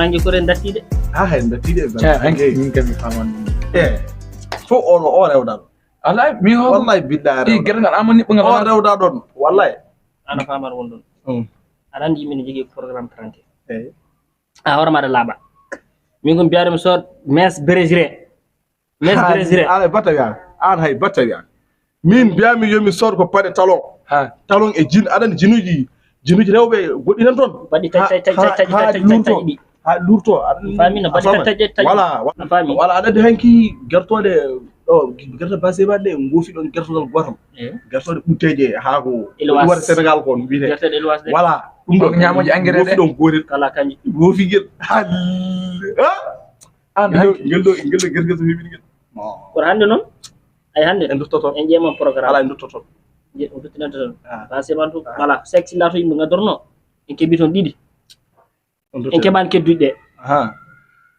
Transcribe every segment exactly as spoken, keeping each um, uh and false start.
Hanki kore dattiɗe. Ha hay dattiɗe. Hanki min kam mi faman. E. Fo ono o rewɗa ɗon. Alay mi ho. Wallahi billahi. I gere ngal amani ɓe ngal. O rewɗa ɗon. Wallahi. Ana famar won ɗon. Aɗa andi min jogii programme trente. Eyi. A hoore maɗa laaɓa. Min ko mbiyata mi sood mes brésilien. Mes brésilien. Ala batta wiya. An hay batta wiya. Min mbiyami yomi sood ko paɗe talon. Ha talon e jin aɗan jinuji jinuji rewɓe goɗɗi nan toon. Baɗɗi taƴi taƴi taƴi taƴi taƴi taƴi taƴi. Ha lurto. Famino baɗɗi taƴi taƴi taƴi. Wala wala. Famino wala aɗa andi hanki gertoɗe ɗo gertoɗe baseba ɗe gofi ɗon gertogal gotal. Gertoɗe ɓutteje haako. Ɗo wara Sénégal ko no wiyete. Gertoɗe élevage ɗe. Wala ɗum ɗo ñamoji engrais ɗe gofi ɗon gotel. Kala kanji gofi gel. Ha an hanki ngel ɗo ngel ɗo gertogal so heɓini gel. Kono hannde noon ay hannde en duttoto en ƴeeman programme ala en duttoto. Duttinanta toon baseba tu wala sek silla to yimɓe ngadorno. En keɓi toon ɗiɗi. En keɓani kedduɗi ɗe.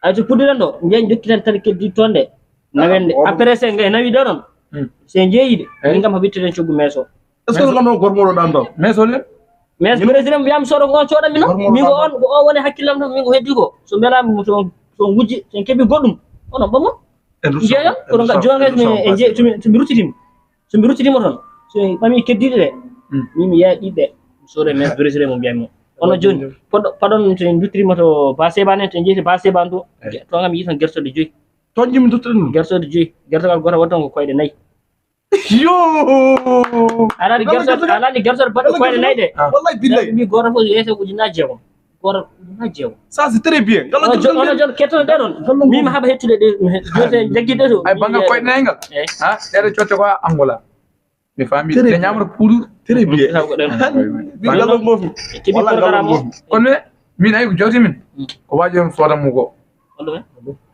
Ay to puddiɗen ɗo njeyen jottitan tan keddi toon de. Nawen de après se en nawi ɗo ɗon. Se jeeyi de min kam ko witteten coggu meeso. Est ce que ko noon gormoɗo ɗan ɗo meeso le? Mais président mbiyam soɗo on coɗanmi noon min ko on ko o woni hakkillam tan min ko heddi ko so mbelami mo so wujji so en keɓi goɗɗum onon ɓamo jeeya kono jonges mi e jeeyi somi ruttitima somi ruttitima toon so ɓami keddiɗe ɗe min mi yeeya ɗiɗɗe soɗo mais président mo mbiyami mo. Kono jooni paɗon so en duttirima to baseba ne to en jeyti baseba to tongam yi tan gertode joyi. Toñƴi mi duttoɗen ɗum. Gertode joyi. Gertogal goto waɗi tan ko koyɗe nayi. Yo. Alani gertode alani gertode baɗɗo koyɗe nayi de. Wallahi billahi. Mi goto fof yeeso ujunnaji jeegom. Goto ujunnaji jeegom. Ça c'est très bien. Ngalo jono jono ketto de non. Min haɓa hettude de jote jaggi de to. Ay banga koyɗe nayi ngal. Ha ɗeɗo cotte ko Angola. Mi faami te ñamata puudur. Très bien. Ngalo mofi. Wala ngalo mofi. Kono min ay ko jawti min. Ko waaji on soodam mo goo.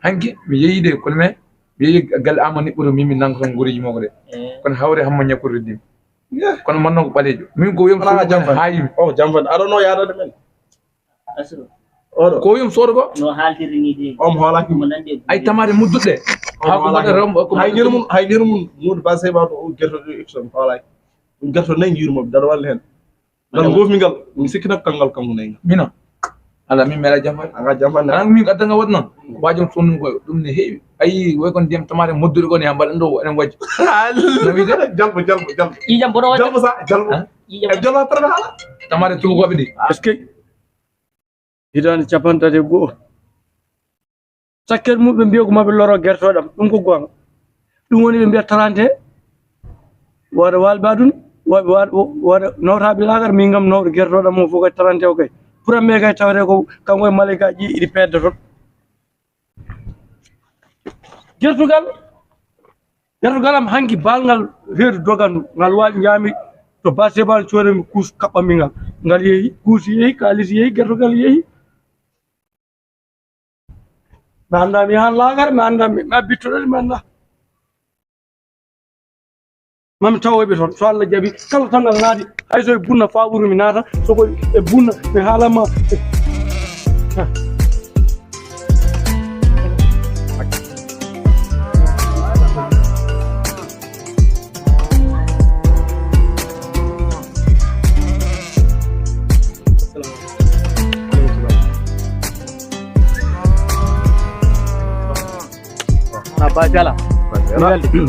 Hanki mi yeeyi de kono me mi yeeyi galle ama niɓɓude min mi nanga tan guureji makko de. Kono hawre hamma ñakkude dim. Kono manno ko ɓaleejo min ko wiyam soodam haayimi. O jamfan aɗa no yaadade men. Ko yum soodo ko? No haaltirde ni de. Om hoolaki mo nande. Ay tamaade mudduɗe. Ha ko mbaɗa rom ko hay niru mun hay niru mun mudu ba sey ba to gerto de ipson hoolaki. Ɗum gerto nayi jiiru mo daro walle hen. Ngal goofmi ngal mi sikkina kangal kanko nayi. Mino. Ala min mela jamfan. Aga jamfan. Ala min adda nga wadna. Wajum sunu ko ɗum ne heewi. Ayi way kon ndiyam tamaade mudduɗe ko ne mbaɗa ɗo enen wajji. No wiide? Jalbo jalbo jalbo. Ƴiƴam boɗo wajja. Jalbo sa jalbo. Ƴiƴam. E jalo perna hala. Tamaade tubakoɓe ɗi. Est-ce que hitaande capanɗe tati e go'o. Sakkere mum ɓe mbiya ko maɓe loro gertooɗam ɗum ko goonga. Ɗum woni ɓe mbiya trente. Wooda waalba ɗum wooda nawtaaɓe laagar min kam nawɗo gertooɗam o fof kay trente o kay. Pour amɓe kay tawete ko kanko e malika ƴi iɗi pedda toon. Gertugal. Gertogal am hanki balngal reedu dogandu ngal waɗi ñaami to basebal coodami kuus kaɓɓami ngal ngal yehi kuus yehi kaalis yehi gertogal yehi. Mi annda mi yahan laagar mi annda mi abbittoɗen mi annda. Mami tawoyɓe toon so Allah jaɓi kala tan ngal naati. Hay so e bunna fawuru mi naata soko e bunna mi haalama. A ba jala.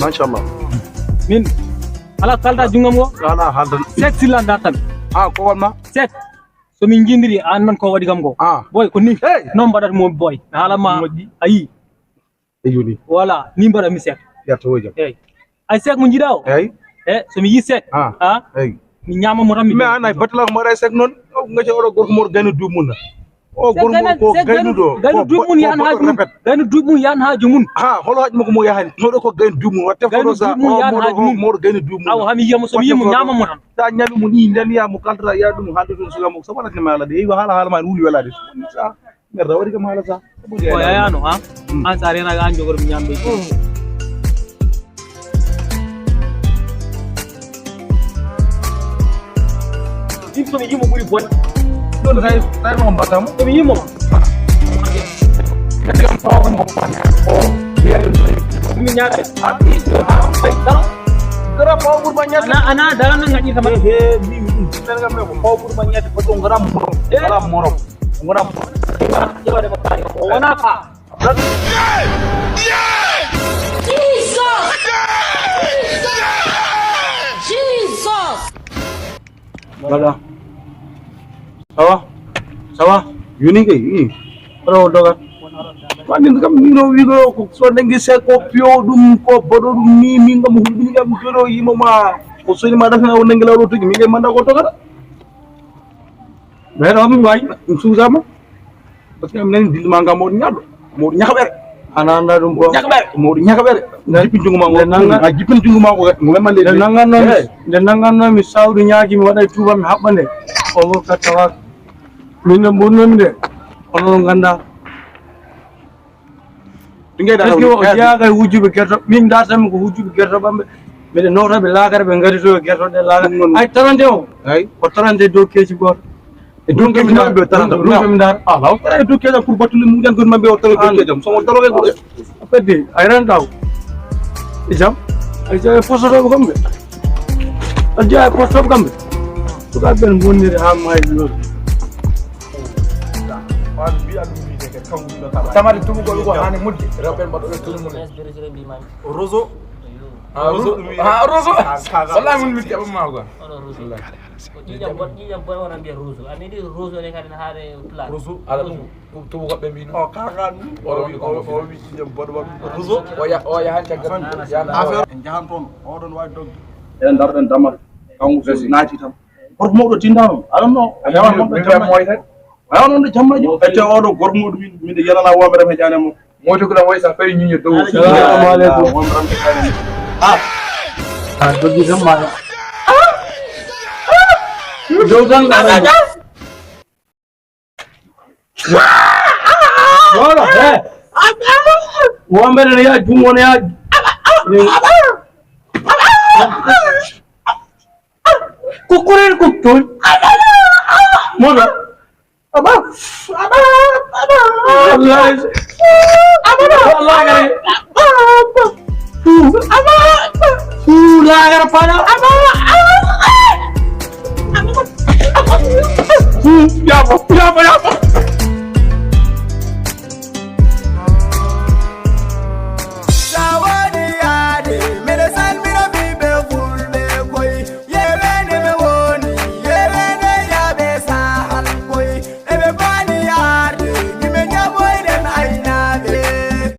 Machallah. Min ala kalda jungam go. Ala halda. Set silla dartam. A ko wonma? Set. So min jindiri an non ko wadi kam go. A boy ko ni. Non mbadat mo boy. Hala ma ayi. E yoni. Wala ni mbada mi set. Yarto wajam. Eyi. Ay sek mo jiɗa o. Eyi. E so mi yi sek. A eyi. Mi ñaama mo tan mi. Mais an ay batala ko mbaɗa e sek noon. O gaci oɗo gorko mor gayno duuɓi mum na. O gorko mor ko gaynuɗo gayno duuɓi mum yan haaju mum. Gayno duuɓi mum yan haaju mum. Ha holo haaju makko mo yahani oɗo ko gayno duuɓi mum watte foto sa o moɗo o moɗo gayno duuɓi mum. Awa hami yiyamo somi yimo ñaama mo tan. Sa ñaami mo ni ndaniya mo kaltata ya ɗum haalde toon sila mo so waɗatnima haala de heewi haala haala ma ne wuli welaade. Mer rawari kam haala sa. O yayano ha. An sa renaka an jogor mi ñamde. Ɗin somi yimo ɓuri bonde. Ɗon hay hay mo mbatam. Somi yimo. Mi ñaata. Gara paw ɓurma ñaata. Ana ana dara nan ngaɗi sama. He mi ɗum. Gara paw ɓurma ñaata. Ko ɗon gara morom. Gara morom. Wona, wona ka. Jesus! Jesus! Voilà. Ça va? Ça va? Yoni kay. Hmm. Oɗo doga. Wandin kam ni no wigo ko so dangi se ko pio ɗum ko boɗo ɗum ni min kam hulɓini kam joɗo yimo ma. Ko soni ma dafna o nangi lawlo togi min kay manda ko togata. Mais ɗo mi wawi ɗum suusama. Parce que mi nani dillima ngam mawɗo ñaɗɗo. Mawɗo ñakaɓere. Ana anda ɗum ko ñakaɓere. Mawɗo ñakaɓere. Jippin jungo ma ngo. A jippin jungo ma ngo. Ngo memma leydi. Nde nangan noon. Nde nangan noon mi sawdu ñaaki mi waɗa e tuuba mi haɓɓa nde. O mo kattawa. Min no mbonnomi nde. Onon ganda. Est-ce que o jeyaaka e wujjuɓe gerto min dartanmi ko wujjuɓe gerto ɓamɓe? Mbiɗa nawtaɓe laakara ɓe ngari to e gertoɗe laakara. Ay tarante o. Ay ko tarante dow keeci gooto. E dow keeci maɓɓe ɓe taranta ɗum ɓe mi ndara. Ala o tara e dow keeci am pour battude mum ƴan goni maɓɓe o tara dow keeci am somo taro e goɗɗo. Fedde ay ranta o. E jam. Ay jam e posotoɓe kamɓe. A jeya e posotoɓe kamɓe. Sukaɓe ɓen bonniri ha maayi. Tamati tumugol ko hani mudde rewɓe mbaɗo ɓe tunu mum. Roso. Ah, roso. Ah, roso. Wallahi mun mi jaɓa ma quoi. Oɗo roso. Wallahi. Ko ƴiƴam boɗ ƴiƴam boɗ wona mbiya roso a midi roso ne kadi na haare plat. Roso ala ɗum. Tubu goɓɓe mbino o kakan. Oɗo wi o wi ƴiƴam boɗ won roso. O ya o ya han caggal. Affaire en jahan toon. Oɗon wawi dogde. Eɗen daroɗen dammal. Kanko so naati tan. Gorko mawɗo tinndano aɗa no a hewan noon ɗo jammaji. Awa noon ɗo jammaji ete oɗo gorko mawɗo min miɗo yalana womere he jane mo. Moytu ko ɗon wayi sa fayi ñiño dow. Salamu aleykum. Womere am ko jane mo. Ah. A doggi tan maɗa. Dow tan aɗa. Wala he. Womere ne yaji jungo ne yaji. Kukurin kuktun. Mona. Aba. Aba. Aba. Wallahi. Aba.